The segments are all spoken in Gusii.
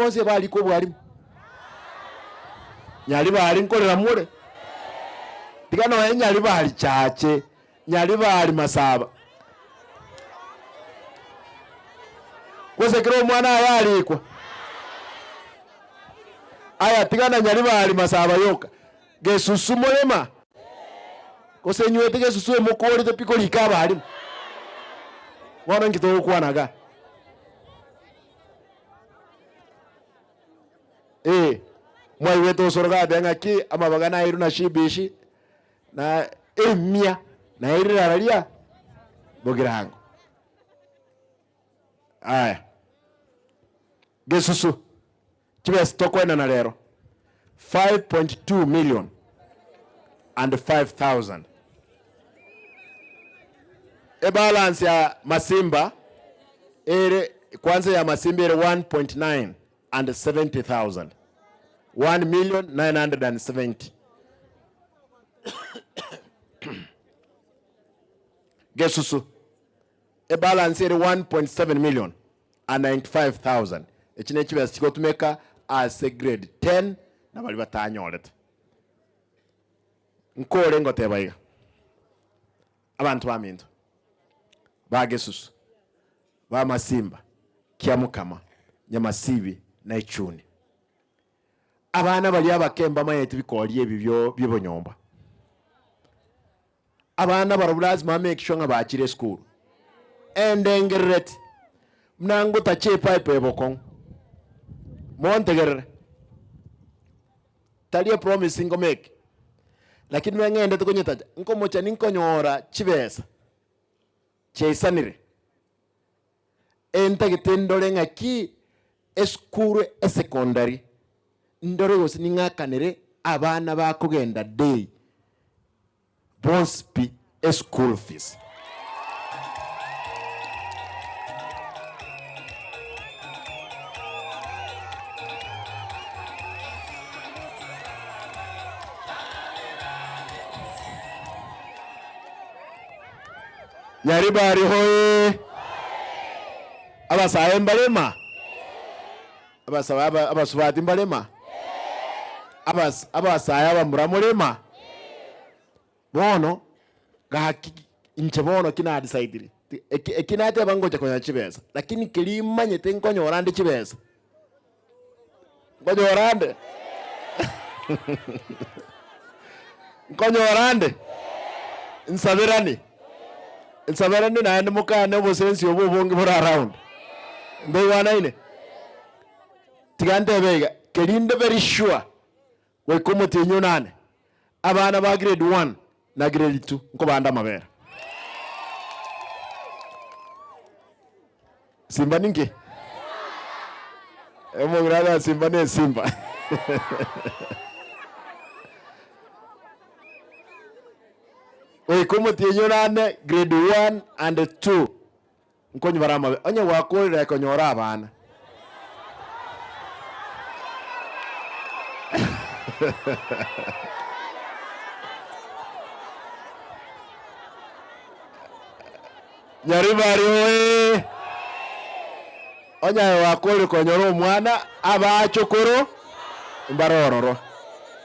bonsi ebarikwe obwarimu. Nyaribari nkorera more? Tiga nonya Nyaribari chache, Nyaribari masaba. Gose ekero omwana aye arikwa, aya tiga na Nyaribari masaba yoka, gesusu morema, gose inywete gesusu emokorete pi korika abarimu. Bono inki togokwana igaa? Ee, mwaigwete osoro gateba ng'aki amabaga nairwe na shibishi na emia naye rirara ria bogirango. Aya, gesusu chibesa tokoenana rero 5.2 million and 5000. Ebalance ya Masimba ere kwanza ya Masimba ere 1.9 and 70,000. 1,970,000. Gesusu ebalance ere 1.7 million and 95,000. Echi ne chibesa chigotumeka ase grade 10 na baria batanyorete. Nkore ngoteba iga, abanto baminto ba Gesusu, ba Masimba, Kiamukama, Nyamasibi na Ichuni, abana baria abake mbamanyeti bikoria ebi bio bi'obonyomba. Abana barobwo lazima ba make sure ng'a bachire esukuru. Endengerereti buna ngotacha epipe eye bokong'u, montegerere, tari epromise nkomake, lakini buna ng'endete konyetacha, nkomocha ninkonyora chibesa chiaisanire, entagete ndore ng'aki esukuru esecondary, ndore gose ning'akanere abana bakogenda day. Bonsi pi eschool fees. Nyaribari hoye! Abasae mbarema? Abasae abasubati mbarema? Abasae abamura morema? Bono gaki inche bono ki nadecidire, eki eki nateba ngocha konyora chibesa, lakini keria imanyete nkonyora nde chibesa, nkonyora nde nkonyora nde nsaberane, nsaberane naende mokane obosensi obo obonge bore around, ntoigwanaine? Tiga ntebe iga, keria inde very sure. Goika omotienyi onane, abana ba grade one na grade two nkobande amabere. Simba ninki? Omong'ina abe Simba ne esimba. Goika omotienyi onane grade one and two nkonywa bare amabere. Onye gwakorire konyora abana. Nyaribari oye! Onye aye gwakorire konyora omwana, abachokoro mbare ororo.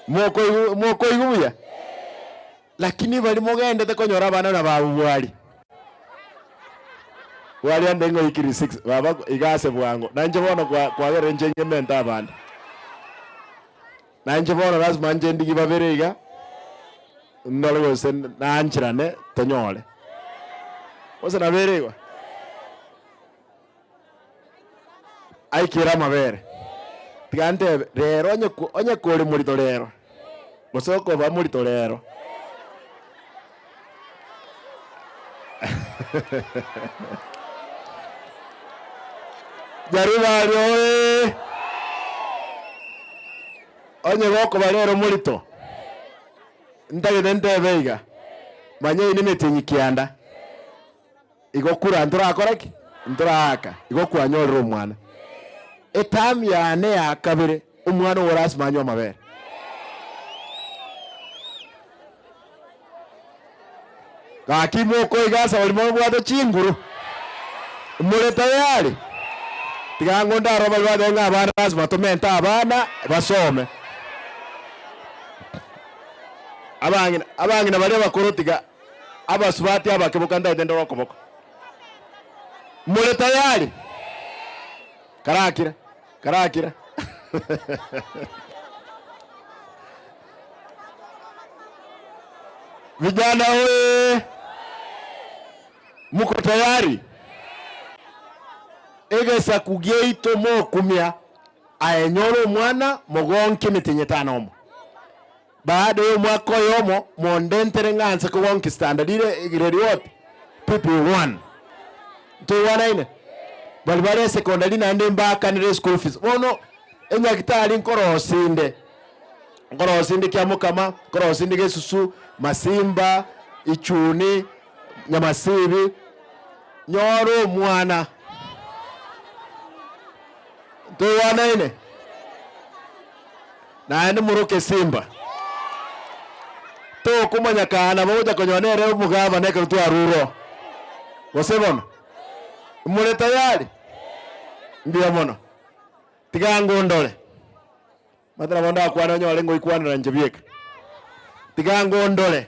Mokoigwa mokoigwa buya? Lakini baria mogendete konyora abana nababwo bwari. Bwari ande ng'oikiri six baba iga ase bwango nainche bono kwa kwagerire inche ng'emente abande. Nainche bono lazima nche ndigi babere iga, ndore gose naancherane tonyore. Gose nabere igo? Aikere amabere. Tiga ntebe, rero onye ko onye kore morito rero, gose okoba morito rero. Nyaribari oye! Onye gokoba rero morito, ntagete ntebe iga, manya eyio nemetienyi kianda. Igo kura ntorakora ki? Ntoraaka. Igo kwanyorire omwana. Eterm yane ya kabere, omwana ogo lasima anywe amabere. Gaki mokoiga ase baria mobwate chinguru, more tayari? Tiga ng'o ndaro baria batebe ng'a abana lasima tomente abana basome. Abang'ina abang'ina baria abakoro tiga abasubati abake boka ntagete ndore okoboko. More tayari? Karakire, karakire. Vijana oye! Mko tayari? Egesaku giaito mokumia, aye nyora omwana mogonkie emetienyi etano omo. Baada y'omwaka oyomo mondentere ng'a nse kogonkia standard ire grade what? PP1. Ntoigwanaine? Baria bare secondary naende mbaakanere eschool fees. Bono enyagitari nkorosinde, nkorosinde Kiamokama, nkorosinde Gesusu, Masimba, Ichuni, Nyamasibi, nyore omwana. Ntoigwanaine? Naende moroke simba. Tokomanya kaa nabo ogocha konyora nere omogavana ekero twarure oo. Gose bono? More tayari? Mbuya mono. Tiga ngondore. Omanyete nabo ndakwane onyore ngoikwanera inche bieka. Tiga ngondore.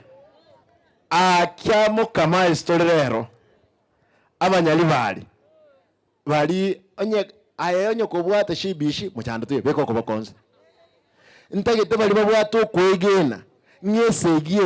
Aakia mokama ase tore rero, abanyaribari. Baria onye aye onye kobwate shibishi mochando toiyo, beka okoboko onsi. Ntagete baria babwate okwegena ng'a esegi eye.